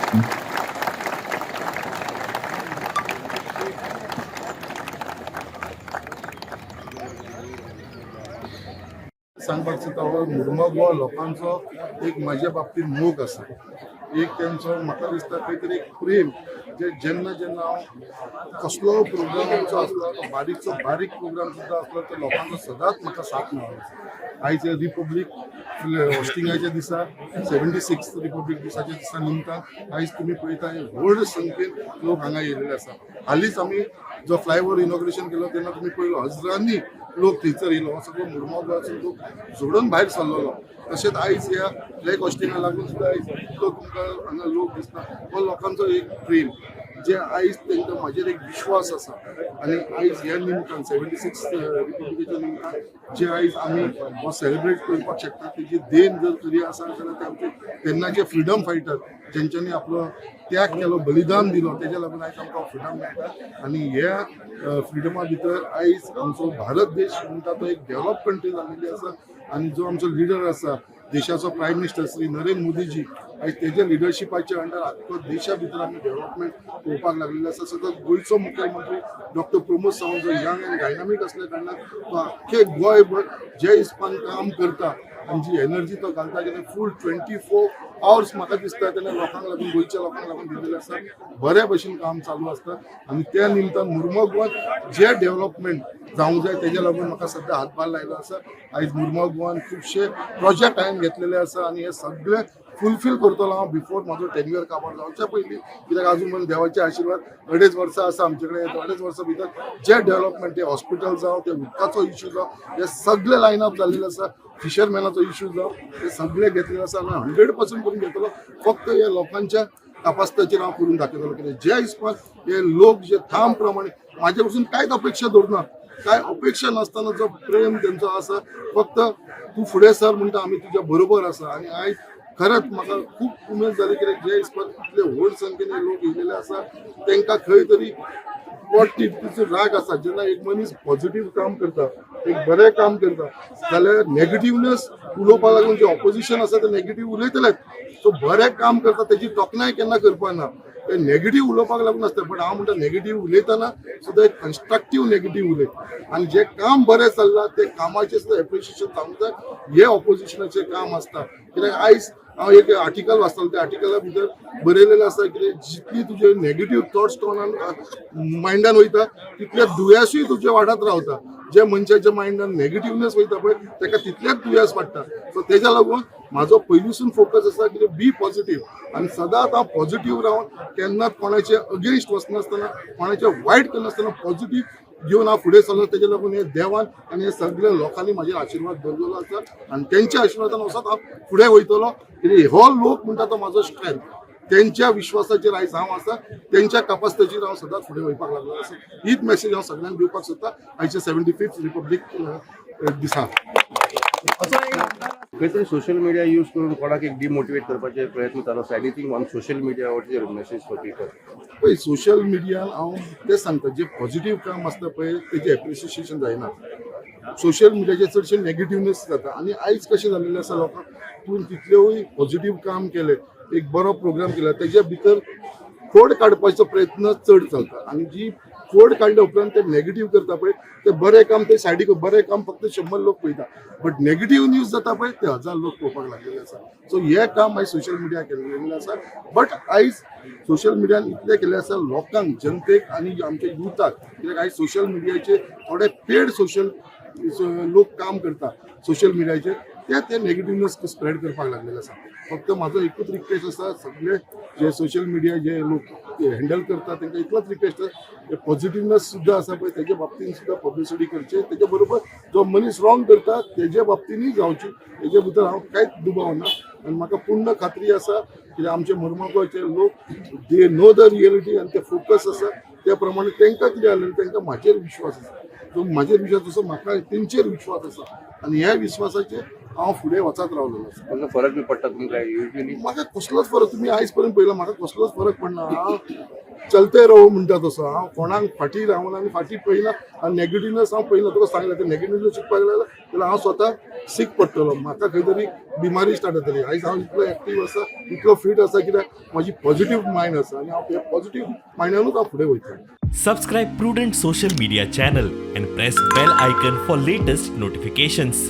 सांगपाक सोदता हो मुर्मो लोकांचो एक म्हज्या बाबतींत मोग आसा, एक तेंचो म्हाका दिसता खंय तरी एक प्रेम जे जेन्ना जेन्ना हांव कसलो प्रोग्राम आमचो आसलो, बारीकचो बारीक प्रोग्राम सुद्दां आसलो तर लोकांचो सदांच म्हाका साथ मेळ्ळो। आयज रिपब्लीक होस्टिंगाच्या दिसा 76 रिपब्लीक दिसाच्या दिसा निमतान आयज तुमी पळयता व्हड संख्येन लोक हांगा येयलेले आसा। हालींच आमी जो फ्लायओवर इनॉग्रेशन केलो तेन्ना तुमी पळयलो हजारांनी लोक थंयसर येयलो, हो सगळो मुर्मो लोक जोडून भायर सरलेलो। तशेंच आयज ह्या फ्लॅग होस्टिंगा लागून सुद्दां आयज इतलो तुमकां हांगा लोक दिसता, हो लोकांचो एक प्रेम जे आयज तांकां म्हाजेर एक विश्वास आसा। आनी आयज ह्या निमतान 76 रिपब्लिकेच्या निमतान जे आयज आमी हो सेलिब्रेट करपाक शकता तेजी देन जर तरी आसा जाल्यार ते आमचे तेन्नाचे फ्रिडम फायटर जेंच्यांनी आपलो त्याग केलो, बलिदान दिलो, तेज्या लागून आयज आमकां फ्रिडम मेळटा। आनी ह्या फ्रिडमा भितर आयज आमचो भारत देश म्हणटा तो एक डेव्हलप कंट्री जाल्लेली आसा। आनी जो आमचो लिडर आसा देशाचो प्रायम मिनिस्टर श्री नरेंद्र मोदीजी, आयज तेज्या लिडरशिपाच्या अंडर आख्खो देशा भितर आमी डेव्हलपमेंट पळोवपाक लागलेले आसा। सतत गोंयचो मुख्यमंत्री डॉक्टर प्रमोद सावंत जो यंग अँड डायनामीक असल्या कारणान तो आख्खे गोंयभर जे हिसपान काम करता आनी जी एनर्जी तो घालता कितें फूल 24 आवर्स म्हाका दिसता तेन्ना लोकांक लागून, गोंयच्या लोकांक लागून दिल्लें आसा। बऱ्या भशेन काम चालू आसता आनी त्या निमतान मुर्मो गोवान जे डेव्हलपमेंट जावंक जाय तेज्या लागून म्हाका सद्या हातभार लायलो आसा। आयज मुर्मो गोवान खुबशे प्रोजेक्ट हांवें घेतलेले आसा आनी हे सगळे फुलफील करतलो हांव बिफोर म्हाजो टेन्युअर काबार जावच्या पयलीं, कित्याक आजून मेरेन देवाचे आशिर्वाद 2.5 वर्सां आसा आमचे कडेन। 2.5 वर्सां भितर जे डेव्हलपमेंट, ते हॉस्पिटल जावं, ते उदकाचो इश्यू जावं, हे सगळे लायन अप जाल्लेले आसा, फिशरमॅनाचो इश्यू जावं, हे सगळे घेतलेले आसा आनी 100% करून घेतलो। फक्त हे लोकांच्या तपासताचेर हांव करून दाखयतलो कित्याक जे हिसपान हे लोक जे ठाम प्रमाणे म्हाजे कडसून कांयच अपेक्षा दवरना, काय अपेक्षा नासतना जो प्रेम तेंचो आसा, फक्त तूं फुडें सर म्हणटा आमी तुज्या बरोबर आसा। आनी आयज खरेंच म्हाका खूब उमेद जाली कित्याक जे हिसपान इतले व्हड संख्येन लोक येयलेले आसा तेंकां खंय तरी पोट राग आसा। जेन्ना एक मनीस पॉझिटिव्ह काम करता, एक बरें काम करता जाल्यार नेगेटिव्हनेस उलोवपाक लागून जे ऑपोजिशन आसा ते नेगेटिव्ह उलयतलेच। सो बरें काम करता तेजी तोखणाय केन्ना करपाक ना, ते नेगेटिव्ह उलोवपाक लागून आसता। बट हांव म्हणटा नेगेटिव्ह उलयतना सुद्दां एक कन्स्ट्रक्टिव्ह नेगेटिव्ह उलय आनी जे काम बरें चल्लां ते कामाचें सुद्दां एप्रिशिएशन जावंक जाय, हे ऑपोजिशनाचें काम आसता। कित्याक आयज हांव एक आर्टिकल वाचतालो, त्या आर्टिकला भितर बरयलेलें आसा कितें जितली तुजे नेगेटिव्ह थॉट्स तोंडान मायंडान वयता तितले दुयेंसूय तुजे वाडत रावता। जे मनशाच्या मायंडान नेगेटिव्हनेस वयता पळय ताका तितलेंच दुयेंस वाडटा। सो तेज्या लागून म्हाजो पयलींसून फोकस आसा कितें बी पॉझिटिव्ह आनी सदांच हांव पॉझिटिव्ह रावन केन्नाच कोणाचे अगेन्स्ट वचनासतना, कोणाचे वायट करनासतना पॉझिटिव्ह घेवन हांव फुडें सरलो। तेज्या लागून हे देवान आनी हे सगळे लोकांनी म्हाजेर आशिर्वाद दवरलेलो आसा आनी तेंच्या आशिर्वादान वचत हांव फुडें वयतलो। कित्याक हो लोक म्हणटा तो म्हाजो स्ट्रेंथ, तेंच्या विश्वासाचेर आयज हांव आसा, तेंच्या कपासिटीचेर हांव सदांच फुडें वयपाक लागलो आसा। हीच मॅसेज हांव सगळ्यांक दिवपाक सोदता आयच्या 75th Republic दिसा। खंय तरी सोशल मिडिया यूज करून कोणाक एक डिमोटिवेट करपाचे प्रयत्न चालू आसा। Anything on social media, what is your message for people? पळय सोशल मिडियान हांव तें सांगता, जे पॉझिटिव्ह काम आसता पळय तेजें एप्रिसिएशन जायना। सोशल मिडियाचेर चडशें नेगेटिव्हनेस जाता आनी आयज कशें जाल्लें आसा लोकांक तूं तितलेवूय पॉझिटिव्ह काम केलें, एक बरो प्रोग्राम केला, तेज्या भितर खोड काडपाचो प्रयत्न चड चलता आनी जी खोड काडल्या उपरांत ते नेगेटिव्ह करता पळय ते बरें काम ते सायडीक, बरें काम फक्त 100 लोक पळयता बट नेगेटिव्ह न्यूज जाता पळय ते 1000 लोक पळोवपाक लागलेले आसा। सो हें काम आयज सोशल मिडिया केल्लें आसा। बट आयज सोशल मिडियान इतलें केल्लें आसा लोकांक, जनतेक आनी आमच्या युथाक, कित्याक आयज सोशल मिडियाचेर थोडे पेड सोशल लोक काम करता सोशल मिडियाचेर, ते नेगेटिव्हनेस स्प्रेड करपाक लागलेले आसा। फक्त म्हाजो एकूच रिक्वेस्ट आसा सगळे जे सोशल मिडिया जे लोक हँडल करता तांकां इतलोच रिक्वेस्ट आसा, पॉझिटिव्हनेस सुद्दां आसा पळय तेजे बाबतीन सुद्दां पब्लिसिटी करची, तेजे बरोबर जो मनीस रॉंग करता तेजे बाबतीनूय जावची, तेजे भितर हांव कांयच दुबाव ना। आनी म्हाका पूर्ण खात्री आसा कित्याक आमचे मुर्मगांवचे लोक they know the reality आनी ते फोकस आसा त्या प्रमाणे तांकां कितें जालें तांकां म्हाजेर विश्वास आसा, तो म्हाजेर विश्वास आसा, म्हाका तेंचेर विश्वास आसा आनी ह्या विश्वासाचेर हांव फुडें वचत रावलेलो आसा. कसलो फरक बी पडटा तुमकां युजली? म्हाका कसलोच फरक, तुमी आयज पर्यंत पळयला, म्हाका कसलोच फरक पडना. हांव चलते रहो म्हणटा तसो हांव कोणाक फाटीं रावना आनी फाटीं पळयना आनी नेगेटिव्हनेस हांव पळयना. तुका सांगलें, ते नेगेटिव्हनेस चिंतपाक लागलो जाल्यार हांव स्वता सीक पडटलो, म्हाका खंय तरी बिमारी स्टार्ट जातली. आयज हांव इतलो एक्टीव आसा, इतलो फीट आसा, कित्याक म्हजी पॉझिटिव्ह मायंड आसा आनी हांव पॉझिटिव्ह मायंडानूच हांव फुडें वयता. Subscribe Prudent Social Media channel and press bell icon for latest notifications.